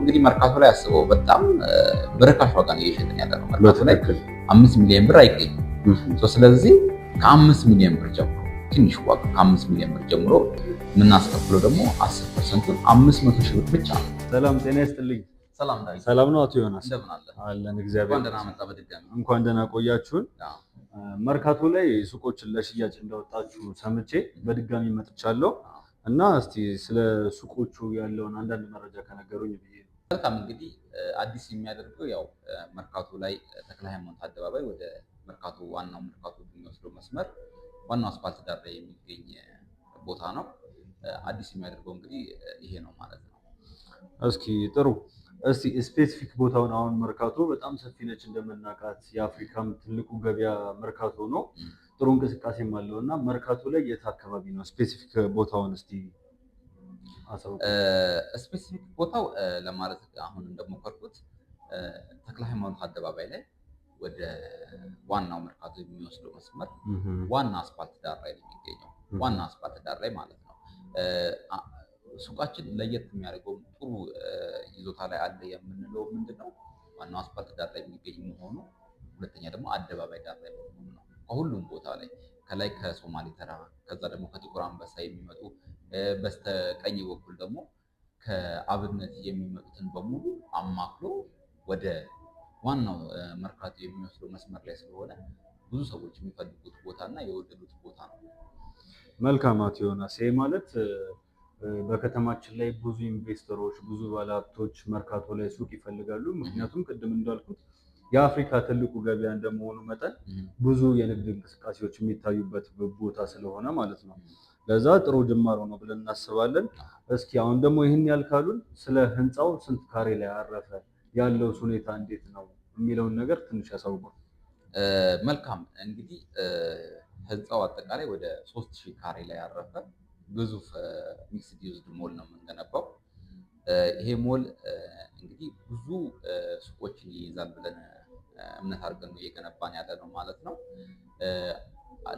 እንግዲህ መርካቶ ላይ አስበው በጣም በርካሽ ዋጋ ነው እየሸጥን ያለ ነው። መርካቶ ላይ 5 ሚሊዮን ብር አይገኝም። ስለዚህ ከ5 ሚሊዮን ብር ጀምሮ፣ ትንሽ ዋጋ ከ5 ሚሊዮን ብር ጀምሮ፣ የምናስከፍለው ደግሞ 10%ቱን 500 ሺህ ብር ብቻ ነው። ሰላም ጤና ይስጥልኝ። ሰላም ዳዊት። ሰላም ነው አቶ ዮናስ? እንደምን አለ? አለን እግዚአብሔር። እንኳን ደህና መጣ በድጋሚ። እንኳን ደህና ቆያችሁን። መርካቶ ላይ ሱቆችን ለሽያጭ እንዳወጣችሁ ሰምቼ በድጋሚ መጥቻለሁ እና እስቲ ስለ ሱቆቹ ያለውን አንዳንድ መረጃ ከነገሩኝ ብዬ ነው። መልካም፣ እንግዲህ አዲስ የሚያደርገው ያው መርካቶ ላይ ተክለ ሃይማኖት አደባባይ ወደ መርካቶ፣ ዋናው መርካቶ የሚወስደው መስመር ዋናው አስፋልት ዳር ላይ የሚገኝ ቦታ ነው። አዲስ የሚያደርገው እንግዲህ ይሄ ነው ማለት ነው። እስኪ ጥሩ፣ እስቲ specific ቦታውን፣ አሁን መርካቶ በጣም ሰፊ ነች እንደምናውቃት፣ የአፍሪካም ትልቁ ገበያ መርካቶ ነው። ጥሩ እንቅስቃሴም አለው እና መርካቶ ላይ የት አካባቢ ነው? Specific ቦታውን እስቲ አሳውቁ። Specific ቦታው ለማለት አሁን እንደሞከርኩት ተክለ ሃይማኖት አደባባይ ላይ ወደ ዋናው መርካቶ የሚወስደው መስመር ዋና አስፋልት ዳር ላይ ነው የሚገኘው። ዋና አስፋልት ዳር ላይ ማለት ነው። ሱቃችን ለየት የሚያደርገው፣ ጥሩ ይዞታ ላይ አለ የምንለው ምንድን ነው? ዋናው አስፋልት ዳር ላይ የሚገኝ መሆኑ፣ ሁለተኛ ደግሞ አደባባይ ዳር ላይ መሆኑ ነው። ከሁሉም ቦታ ላይ፣ ከላይ ከሶማሌ ተራ፣ ከዛ ደግሞ ከጥቁር አንበሳ የሚመጡ፣ በስተቀኝ በኩል ደግሞ ከአብነት የሚመጡትን በሙሉ አማክሎ ወደ ዋናው መርካቶ የሚወስደው መስመር ላይ ስለሆነ ብዙ ሰዎች የሚፈልጉት ቦታ እና የወደዱት ቦታ ነው። መልካም አቶ ዮናስ፣ ይሄ ማለት በከተማችን ላይ ብዙ ኢንቨስተሮች፣ ብዙ ባለሀብቶች መርካቶ ላይ ሱቅ ይፈልጋሉ። ምክንያቱም ቅድም እንዳልኩት የአፍሪካ ትልቁ ገበያ እንደመሆኑ መጠን ብዙ የንግድ እንቅስቃሴዎች የሚታዩበት ቦታ ስለሆነ ማለት ነው። ለዛ ጥሩ ጅማሮ ነው ብለን እናስባለን። እስኪ አሁን ደግሞ ይህን ያልካሉን ስለ ህንፃው ስንት ካሬ ላይ አረፈ፣ ያለው ሁኔታ እንዴት ነው የሚለውን ነገር ትንሽ ያሳውቁን። መልካም፣ እንግዲህ ህንፃው አጠቃላይ ወደ 3000 ካሬ ላይ ያረፈ ግዙፍ mixed used mall ነው የምንገነባው። ይሄ ሞል እንግዲህ ብዙ ሱቆችን ይይዛል ብለን እምነት አድርገን ነው እየገነባን ያለ ነው ማለት ነው።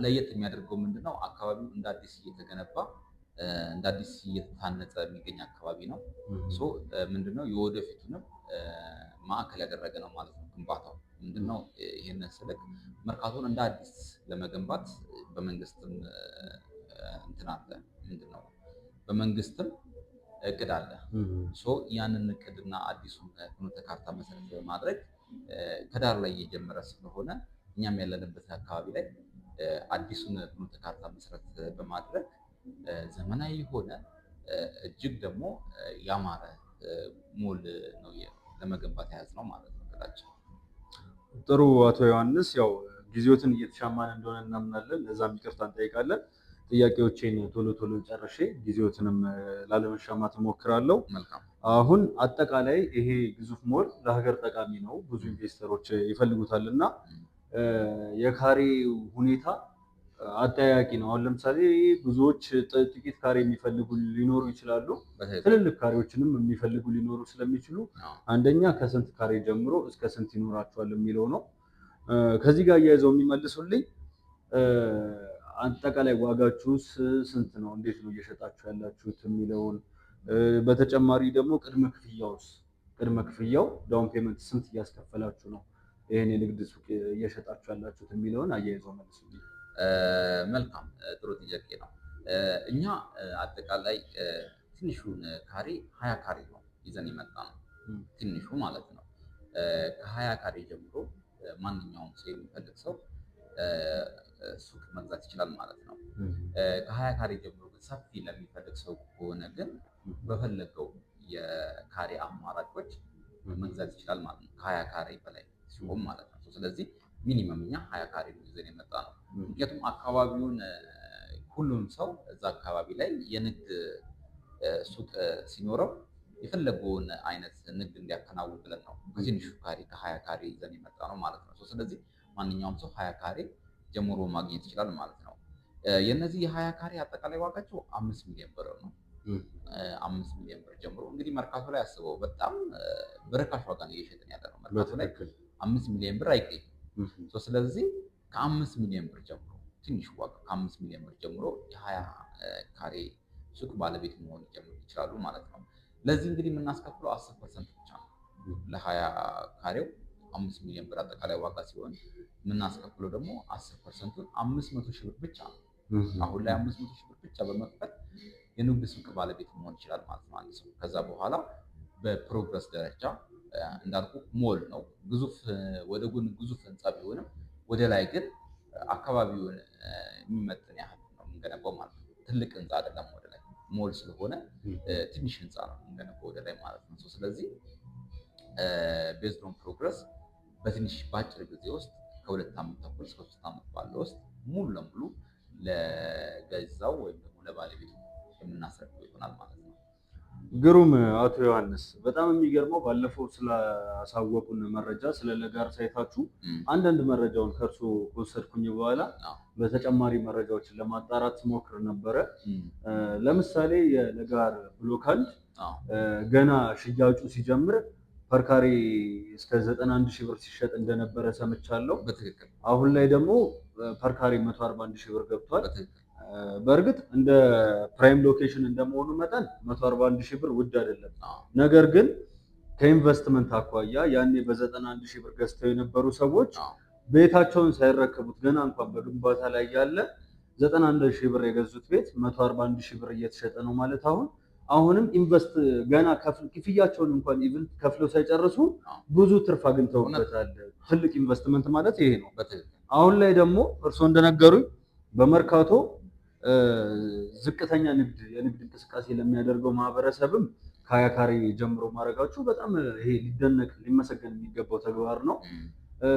ለየት የሚያደርገው ምንድነው? አካባቢው እንደ አዲስ እየተገነባ፣ እንደ አዲስ እየታነጸ የሚገኝ አካባቢ ነው። So ምንድነው፣ የወደፊቱንም ማዕከል ያደረገ ነው ማለት ነው ግንባታው። ምንድነው፣ ይህንን ስልክ መርካቶን እንደ አዲስ ለመገንባት በመንግስትም እንትን አለ፣ ምንድነው፣ በመንግስትም እቅድ አለ። So ያንን እቅድና አዲሱን ፍኖተ ካርታ መሰረት በማድረግ ከዳር ላይ እየጀመረ ስለሆነ እኛም ያለንበት አካባቢ ላይ አዲሱን ፍኖተ ካርታ መሰረት በማድረግ ዘመናዊ የሆነ፣ እጅግ ደግሞ ያማረ ሞል ነው ለመገንባት የያዝነው ማለት ነው እቅዳችን። ጥሩ አቶ ዮሐንስ፣ ያው ጊዜዎትን እየተሻማን እንደሆነ እናምናለን። ለዛም ይቅርታ እንጠይቃለን። ጥያቄዎቼን ቶሎ ቶሎ ጨርሼ ጊዜዎትንም ላለመሻማት እሞክራለሁ። መልካም። አሁን አጠቃላይ ይሄ ግዙፍ ሞል ለሀገር ጠቃሚ ነው፣ ብዙ ኢንቨስተሮች ይፈልጉታል እና የካሬ ሁኔታ አጠያያቂ ነው። አሁን ለምሳሌ ብዙዎች ጥቂት ካሬ የሚፈልጉ ሊኖሩ ይችላሉ። ትልልቅ ካሬዎችንም የሚፈልጉ ሊኖሩ ስለሚችሉ አንደኛ ከስንት ካሬ ጀምሮ እስከ ስንት ይኖራቸዋል የሚለው ነው። ከዚህ ጋር አያይዘው የሚመልሱልኝ አጠቃላይ ዋጋችሁስ ስንት ነው? እንዴት ነው እየሸጣችሁ ያላችሁት የሚለውን፣ በተጨማሪ ደግሞ ቅድመ ክፍያውስ፣ ቅድመ ክፍያው down payment ስንት እያስከፈላችሁ ነው ይህን የንግድ ሱቅ እየሸጣችሁ ያላችሁት የሚለውን አያይዘው መልሱልኝ። መልካም፣ ጥሩ ጥያቄ ነው። እኛ አጠቃላይ ትንሹን ካሬ 20 ካሬ ነው ይዘን የመጣነው፣ ትንሹ ማለት ነው። ከ20 ካሬ ጀምሮ ማንኛውም ሰው፣ የሚፈልግ ሰው ሱቅ መግዛት ይችላል ማለት ነው። ከ20 ካሬ ጀምሮ ግን ሰፊ ለሚፈልግ ሰው ከሆነ ግን በፈለገው የካሬ አማራጮች መግዛት ይችላል ማለት ነው። ከ20 ካሬ በላይ ሲሆን ማለት ነው። ስለዚህ minimum እኛ 20 ካሬ ነው ይዘን የመጣነው። ምክንያቱም አካባቢውን ሁሉም ሰው እዛ አካባቢ ላይ የንግድ ሱቅ ሲኖረው የፈለገውን አይነት ንግድ እንዲያከናውን ብለን ነው ከትንሹ ካሬ ከ20 ካሬ ይዘን የመጣነው ማለት ነው። ስለዚህ ማንኛውም ሰው 20 ካሬ ጀምሮ ማግኘት ይችላል ማለት ነው። የእነዚህ የ20 ካሬ አጠቃላይ ዋጋቸው 5 ሚሊዮን ብር ነው። 5 ሚሊዮን ብር ጀምሮ፣ እንግዲህ መርካቶ ላይ አስበው በጣም በርካሽ ዋጋ ነው እየሸጥን ያለ ነው። መርካቶ ላይ 5 ሚሊዮን ብር አይገኝም። ስለዚህ ከ5 ሚሊዮን ብር ጀምሮ፣ ትንሹ ዋጋ ከ5 ሚሊዮን ብር ጀምሮ የ20 ካሬ ሱቅ ባለቤት መሆን ይችላሉ ማለት ነው። ለዚህ እንግዲህ የምናስከፍለው 10% ብቻ ነው። ለ20 ካሬው 5 ሚሊዮን ብር አጠቃላይ ዋጋ ሲሆን የምናስከፍለው ደግሞ 10%ቱን 500 ሺህ ብር ብቻ ነው። አሁን ላይ 500 ሺህ ብር ብቻ በመክፈል የንግድ ሱቅ ባለቤት መሆን ይችላል ማለት ነው አንድ ሰው። ከዛ በኋላ በ progress ደረጃ እንዳልኩ ሞል ነው፣ ግዙፍ ወደ ጎን ግዙፍ ህንፃ ቢሆንም ወደ ላይ ግን አካባቢውን የሚመጥን ያህል ነው የምንገነባው ማለት ነው። ትልቅ ህንፃ አይደለም፣ ወደ ላይ ሞል ስለሆነ ትንሽ ህንፃ ነው የምንገነባው ወደ ላይ ማለት ነው። ስለዚህ based on progress በትንሽ በአጭር ጊዜ ውስጥ ከ2 ዓመት ተኩል እስከ 3 ዓመት ባለው ውስጥ ሙሉ ለሙሉ ለገዛው ወይም ደግሞ ለባለቤቱ የምናስረክበው ይሆናል ማለት ነው። ግሩም አቶ ዮሐንስ፣ በጣም የሚገርመው ባለፈው ስላሳወቁን መረጃ ስለ ለገሃር site ኣችሁ አንዳንድ መረጃውን ከእርሶ ከወሰድኩኝ በኋላ በተጨማሪ መረጃዎችን ለማጣራት ስሞክር ነበረ። ለምሳሌ የለገሃር ብሎክ 1 ገና ሽያጩ ሲጀምር per ካሬ እስከ 91 ሺህ ብር ሲሸጥ እንደነበረ ሰምቻለሁ። በትክክል። አሁን ላይ ደግሞ per ካሬ 141 ሺህ ብር ገብቷል። በትክክል። በእርግጥ እንደ prime location እንደመሆኑ መጠን 141 ሺህ ብር ውድ አይደለም። ነገር ግን ከኢንቨስትመንት አኳያ ያኔ በ91 ሺህ ብር ገዝተው የነበሩ ሰዎች ቤታቸውን ሳይረከቡት ገና እንኳን በግንባታ ላይ ያለ 91 ሺህ ብር የገዙት ቤት 141 ሺህ ብር እየተሸጠ ነው ማለት አሁንም invest ገና ክፍያቸውን እንኳን even ከፍለው ሳይጨርሱ ብዙ ትርፍ አግኝተውበታል። ትልቅ ኢንቨስትመንት ማለት ይሄ ነው። አሁን ላይ ደግሞ እርስዎ እንደነገሩኝ በመርካቶ ዝቅተኛ ንግድ የንግድ እንቅስቃሴ ለሚያደርገው ማህበረሰብም ከ20 ካሬ ጀምሮ ማድረጋችሁ በጣም ይሄ ሊደነቅ ሊመሰገን የሚገባው ተግባር ነው።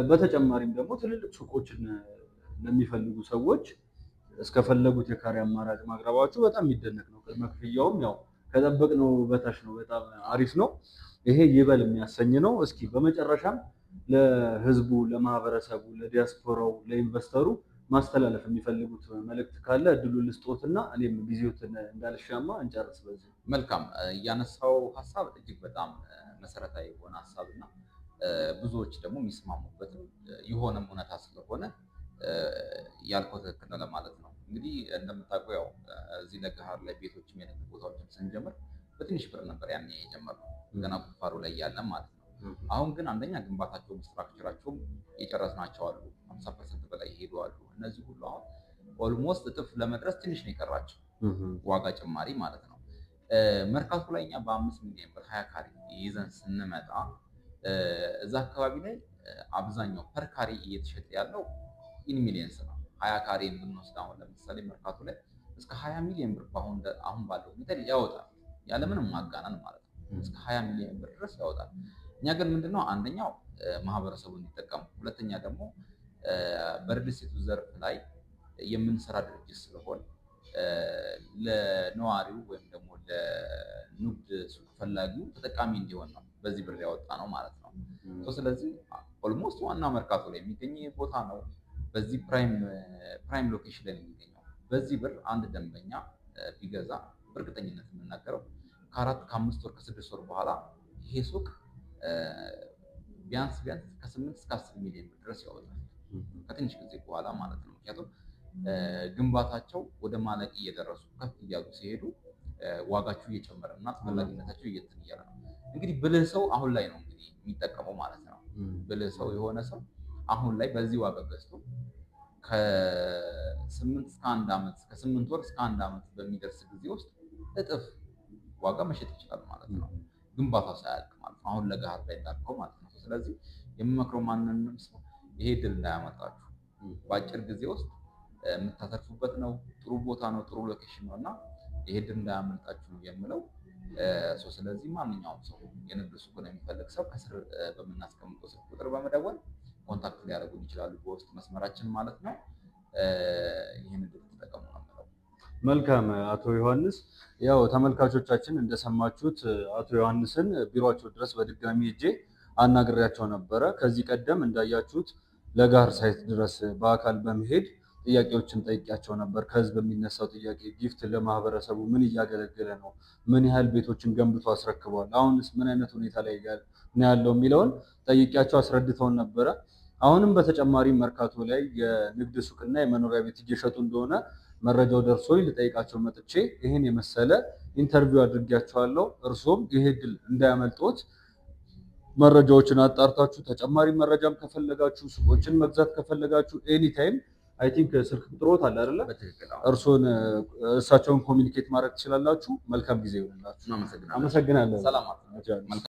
በተጨማሪም ደግሞ ትልልቅ ሱቆችን ለሚፈልጉ ሰዎች እስከፈለጉት የካሬ አማራጭ ማቅረባችሁ በጣም የሚደነቅ ነው። ቅድመ ክፍያውም ያው ከጠበቅነው በታች ነው። በጣም አሪፍ ነው። ይሄ ይበል የሚያሰኝ ነው። እስኪ በመጨረሻም ለህዝቡ፣ ለማህበረሰቡ፣ ለዲያስፖራው፣ ለ investor ኡ ማስተላለፍ የሚፈልጉት መልእክት ካለ እድሉን ልስጦትና እኔም ጊዜዎትን እንዳልሻማ እንጨርስ በዚህ። መልካም፣ ያነሳው ሀሳብ እጅግ በጣም መሰረታዊ የሆነ ሀሳብ እና ብዙዎች ደግሞ የሚስማሙበትም የሆነም እውነታ ስለሆነ ያልከው ትክክል ነው ለማለት ነው። እንግዲህ እንደምታውቀው ያው እዚህ ለገሃር ላይ ቤቶችም የንግድ ቦታዎችም ስንጀምር በትንሽ ብር ነበር ያኔ የጀመርነው፣ ገና ቁፋሮ ላይ ያለን ማለት ነው። አሁን ግን አንደኛ ግንባታቸውም structure ኣቸውም የጨረስናቸው አሉ፣ 50% በላይ ይሄዱ አሉ። እነዚህ ሁሉ አሁን almost እጥፍ ለመድረስ ትንሽ ነው የቀራቸው ዋጋ ጭማሪ ማለት ነው። መርካቶ ላይ እኛ በ5 ሚሊዮን ብር 20 ካሬ ይዘን ስንመጣ እዛ አካባቢ ላይ አብዛኛው per ካሬ እየተሸጠ ያለው in millions ነው። 20 ካሬ ብንወስድ አሁን ለምሳሌ መርካቶ ላይ እስከ 20 ሚሊዮን ብር አሁን ባለው ሁኔታ ያወጣል፣ ያለምንም ማጋነን ማለት ነው። እስከ 20 ሚሊዮን ብር ድረስ ያወጣል። እኛ ግን ምንድነው አንደኛው ማህበረሰቡ እንዲጠቀም፣ ሁለተኛ ደግሞ በሪል ስቴቱ ዘርፍ ላይ የምንሰራ ድርጅት ስለሆን ለነዋሪው ወይም ደግሞ ለንግድ ሱቅ ፈላጊው ተጠቃሚ እንዲሆን ነው በዚህ ብር ያወጣነው ማለት ነው። ስለዚህ almost ዋና መርካቶ ላይ የሚገኝ ቦታ ነው። በዚህ prime location ላይ ነው የሚገኘው። በዚህ ብር አንድ ደንበኛ ቢገዛ በእርግጠኝነት የምናገረው ከ4 ከ5 ወር ከ6 ወር በኋላ ይሄ ሱቅ ቢያንስ ቢያንስ ከ8 እስከ 10 ሚሊዮን ብር ድረስ ያወጣል። ከትንሽ ጊዜ በኋላ ማለት ነው። ምክንያቱም ግንባታቸው ወደ ማለቅ እየደረሱ ከፍ እያሉ ሲሄዱ ዋጋቸው እየጨመረ እና ተፈላጊነታቸው እየትን እያለ ነው። እንግዲህ ብልህ ሰው አሁን ላይ ነው እንግዲህ የሚጠቀመው ማለት ነው። ብልህ ሰው የሆነ ሰው አሁን ላይ በዚህ ዋጋ ገዝቶ ከስምንት እስከ አንድ ዓመት ከ8 ወር እስከ አንድ ዓመት በሚደርስ ጊዜ ውስጥ እጥፍ ዋጋ መሸጥ ይችላል ማለት ነው። ግንባታው ሳያልቅ ማለት ነው። አሁን ለገሃር ላይ እንዳልከው ማለት ነው። ስለዚህ የምመክረው ማንንም ሰው ይሄ እድል እንዳያመልጣችሁ፣ በአጭር ጊዜ ውስጥ የምታተርፉበት ነው። ጥሩ ቦታ ነው፣ ጥሩ location ነው እና ይሄ እድል እንዳያመልጣችሁ ነው የምለው። ስለዚህ ማንኛውም ሰው የንግድ ሱቁን የሚፈልግ ሰው ከስር በምናስቀምጠው ስልክ ቁጥር በመደወል contact ሊያደርጉን ይችላሉ፣ በውስጥ መስመራችን ማለት ነው። ይህን እድል ተጠቀሙ ነው የምለው። መልካም አቶ ዮሐንስ፣ ያው ተመልካቾቻችን እንደሰማችሁት አቶ ዮሐንስን ቢሮአቸው ድረስ በድጋሚ ሄጄ አናግሬያቸው ነበረ። ከዚህ ቀደም እንዳያችሁት ለገሃር site ድረስ በአካል በመሄድ ጥያቄዎችን ጠይቄያቸው ነበር። ከህዝብ የሚነሳው ጥያቄ ጊፍት ለማህበረሰቡ ምን እያገለገለ ነው? ምን ያህል ቤቶችን ገንብቶ አስረክቧል? አሁንስ ምን አይነት ሁኔታ ላይ ነው ያለው የሚለውን ጠይቄያቸው አስረድተውን ነበረ። አሁንም በተጨማሪ መርካቶ ላይ የንግድ ሱቅና የመኖሪያ ቤት እየሸጡ እንደሆነ መረጃው ደርሶኝ ልጠይቃቸው መጥቼ ይህን የመሰለ interview አድርጌያቸዋለሁ። እርሶም ይሄ እድል እንዳያመልጦት መረጃዎችን አጣርታችሁ ተጨማሪ መረጃም ከፈለጋችሁ፣ ሱቆችን መግዛት ከፈለጋችሁ anytime I think ስልክ ቁጥሮት አለ አይደለ? በትክክል አዎ። እርሶን እሳቸውን communicate ማድረግ ትችላላችሁ። መልካም ጊዜ ይሆንላችሁ። እናመሰግናለን። አመሰግናለሁ። ሰላም። አቶ ዮሐንስ። መልካም።